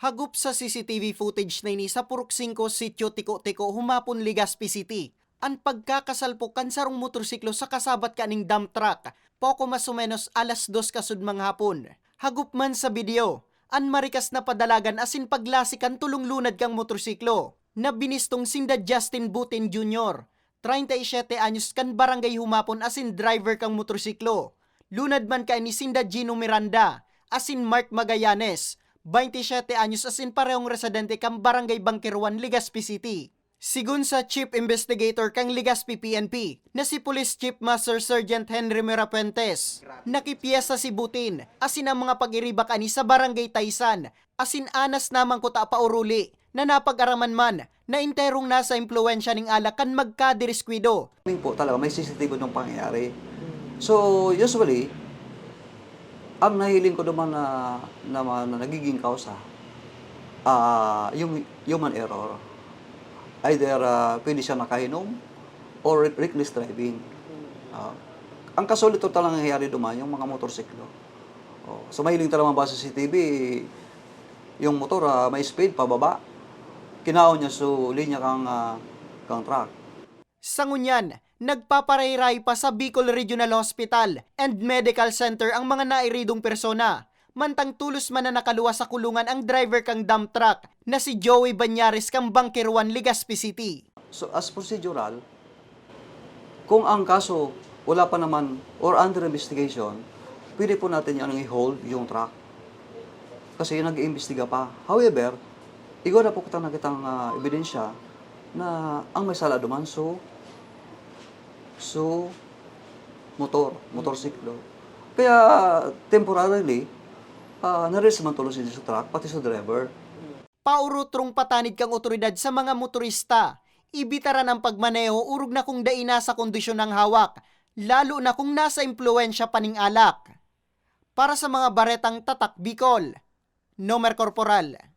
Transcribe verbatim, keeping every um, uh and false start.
Hagop sa C C T V footage na ini sa Purok singko, Sitio Tiko-Tiko, Humapon, Legazpi City, an pagkakasalpok kan sarong motorsiklo sa kasabat kaning dump truck, poko mas o menos alas dos kasudmang hapon. Hagop man sa video, an marikas na padalagan asin paglasik kan tulong lunad kan motorsiklo, na binistong sinda Justin Butin Junior, treinta y siete anyos, kan Barangay Humapon asin driver kan motorsiklo. Lunad man kaini sinda Gino Miranda asin Mark Magallanes, baynte siyete anyos, asin parehong residente kan Barangay Bangkeruan, Legazpi City. Sigon sa Chief Investigator kan Legazpi P N P, na si Police Chief Master Sergeant Henry Mirafuentes, nakipiyesta si Butin asin ang mga pag-iriba kaini sa Barangay Taysan, asin anas na man kuta pauruli na napag-araman man na enterong nasa impluwensya nin alak kan magkadiriskwido. Kami po talaga, may C C T V nung pangyayari. So, usually, ang nahiling ko naman na, na, na nagiging kausa, ah, yung human error. Either ah, pwede siya nakainom or reckless driving. Ah, ang kaso, ito talagang nangyayari duman, yung mga motorsiklo. Oh, so, mahiling talaga ba sa C C T V, yung motor ah, may speed pababa. Kinaon niya sa linya kang, ah, kang truck. Sa ngunyan, nagpaparay-ray pa sa Bicol Regional Hospital and Medical Center ang mga nairidong persona, mantang tolos man na nakaluwas sa kulungan ang driver kan dump truck na si Joey Banyares kan Bangkeruan, Legazpi City. So, as procedural, kung ang kaso wala pa naman or under investigation, pwede po natin yan i-hold yung truck. Kasi nag-iimbestiga pa. However, igwa na po kitang nakitang ah, ebidensya na ang may sala duman, so, so, motor, motorsiklo. Kaya temporarily, ah, na-release man tulos sa truck, pati sa driver. Paurutrong patanid kan otoridad sa mga motorista, ibitaran ang pagmaneho orog na kung dai na sa kondisyon ang hawak, lalo na kung nasa impluwensya pa ning alak. Para sa mga baretang Tatak Bicol, Nomer Corporal.